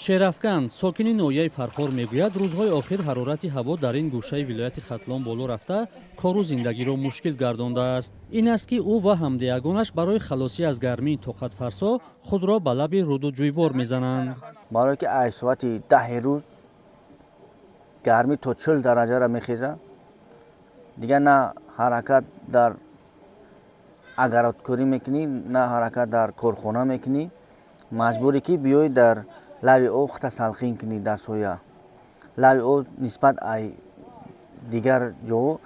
Шерафкан, сокини ноҳияи Фархор, мегӯяд, рӯзҳои охир ҳарорати ҳаво дар ин гӯшаи вилояти Хатлон боло рафта, кору зиндагиро мушкил гардондааст. Ин аст, ки ӯ ва ҳамдеягонаш барои халосӣ аз гармии тоқатфарсо худро ба лаби руду ҷӯйбор мезананд. Барое ки ай соати 10-и рӯз гармӣ то 40 дараҷара мехезад, дигар на ҳаракат дар огород корӣ мекунӣ, на ҳаракат дар корхона мекунӣ. Маҷбурӣ, ки биёй дар лаби об худта салқин кунӣ дар соя. Лаби об нисбат ай дигар ҷо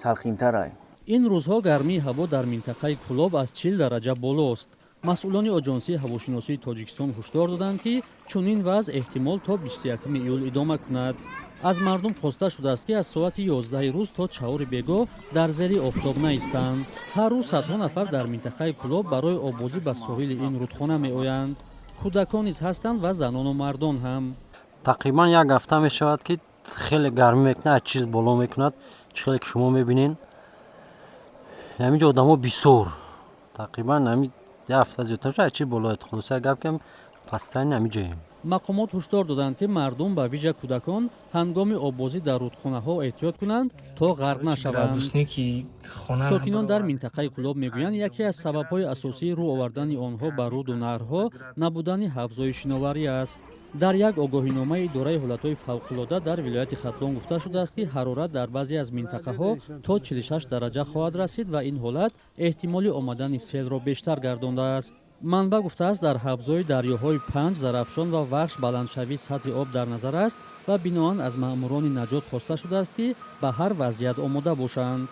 салқинтарай. Ин рӯзҳо гармии ҳаво дар минтақаи Кӯлоб аз 40 дараҷа болост. Масъулони Оҷонсии ҳавошиносии Тоҷикистон ҳушдор доданд, ки чунин вазъ эҳтимол то 21 июл идома кунад. Аз мардум хоста шудааст, ки аз соати 11-и рӯз то 4-и бегоҳ дар зери офтоб наистанд. Ҳар рӯз садҳо нафар дар минтақаи Кӯлоб барои оббозӣ ба соҳили ин рудхона меоянд. Кӯдакон низ ҳастанд ва занону мардон ҳам. Тақрибан як ҳафта мешавад, ки хеле гармӣ мекунад, аз чиз боло мекунад. Чӣ хеле ки шумо мебинед, ҳаминҷо одамо бисёр. Тақрибан ҳамин як ҳафта зиёдтар шуд, аз чиз боло. Хулоса гап, ки постоянно ҳаминҷоем. Мақомот ҳушдор доданд, ки мардум, ба вижа кӯдакон, ҳангоми оббозӣ дар рудхонаҳо эҳтиёт кунанд, то ғарқ нашаванд. Сокинон дар минтақаи Кӯлоб мегӯянд, яке аз сабабҳои асосии рӯ овардани онҳо ба руду наҳрҳо набудани ҳавзҳои шиноварӣ аст. Дар як огоҳиномаи Идораи ҳолатҳои фавқулода дар вилояти Хатлон гуфта шудааст, ки ҳарорат дар баъзе аз минтақаҳо то 46 дараҷа хоҳад расид ва ин ҳолат эҳтимоли омадани селро бештар гардондааст. Манбаъ гуфтааст, дар ҳавзҳои дарёҳои Панҷ, Зарафшон ва Вахш баландшавии сатҳи об дар назар аст ва биноан аз маъмурони наҷот хоста шудааст, ки ба ҳар вазъият омода бошанд.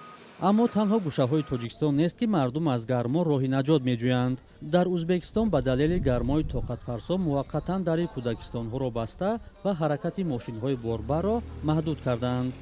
Аммо танҳо гӯшаҳои Тоҷикистон нест, ки мардум аз гармо роҳи наҷот меҷӯянд. Дар Ӯзбекистон ба далели гармои тоқатфарсо муваққатан дари кӯдакистонҳоро баста ва ҳаракати мошинҳои борбарро маҳдуд карданд.